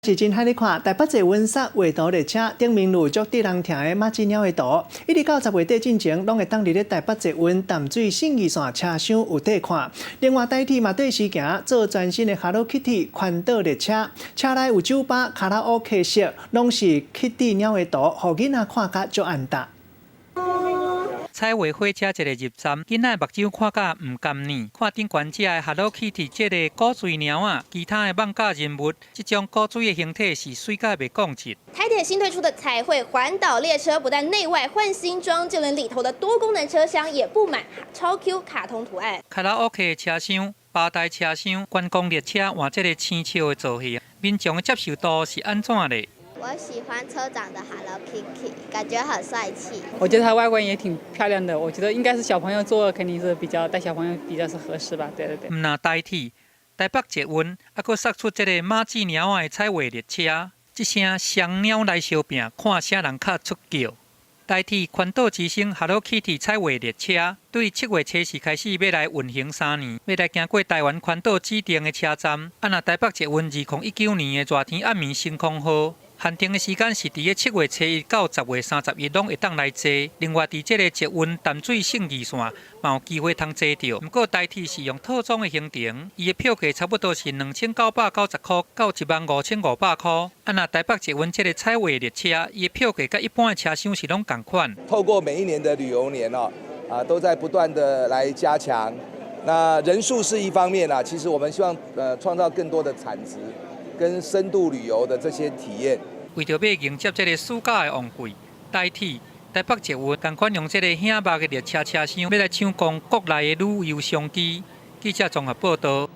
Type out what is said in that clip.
是真害你看，台北捷運殺畫圖列車頂面有足得人疼的馬吉貓的圖，一直到10月底進前，攏會當佇咧台北捷運淡水信義線車廂有得看。另外，台鐵嘛綴時行做全新的 Hello Kitty 環島列車，車內有酒吧、卡拉 OK 室，攏是 Kitty 貓的圖，予囡仔看甲足安踏。彩畫火車一个入站，囡仔目睭看甲毋甘呢。看頂懸這个 Hello Kitty 這个古錐貓仔，其他的艋舺人物，這種古錐的形體是媠甲袂講質。台鐵新推出的彩繪環島列車，不但內外換新裝，就連裡頭的多功能車廂也佈滿超 Q 卡通圖案。卡拉 OK 車廂、吧台車廂、觀光列車換這个生肖的造型，民眾的接受度是按怎咧？我喜歡車長的 Hello Kitty，感覺很帥氣。我覺得它外觀也挺漂亮的，我覺得應該是小朋友坐，肯定是比較帶小朋友比較是合適吧。對對對。毋但台鐵、台北捷運，猶閣釋出這个馬吉貓仔的彩畫列車，這聲雙貓來相拚，看啥人較出叫。台鐵環島之星 Hello Kitty 彩畫列車，對7月初四開始欲來運行3年，欲來經過台灣環島指定的車站。啊，若台北捷運2019年的熱天暗暝星空號，限定的時間是佇咧7月初一到10月31，攏會當來坐。另外，佇這个捷運淡水信義線，嘛有機會通坐著。毋過台鐵是用套裝的行程，伊的票價差不多是2990塊到15,500塊。啊，若台北捷運這个彩畫列車，伊的票價佮一般的車廂是攏仝款。透過每一年的旅遊年哦，都在不斷的來加強。那人數是一方面啦，其實我們希望創造更多的產值跟深度旅遊的這些體驗。為著欲迎接這个暑假的旺季，台鐵、台北捷運仝款用這个醒目的列車車廂，欲來搶攻國內的旅遊商機。記者綜合報導。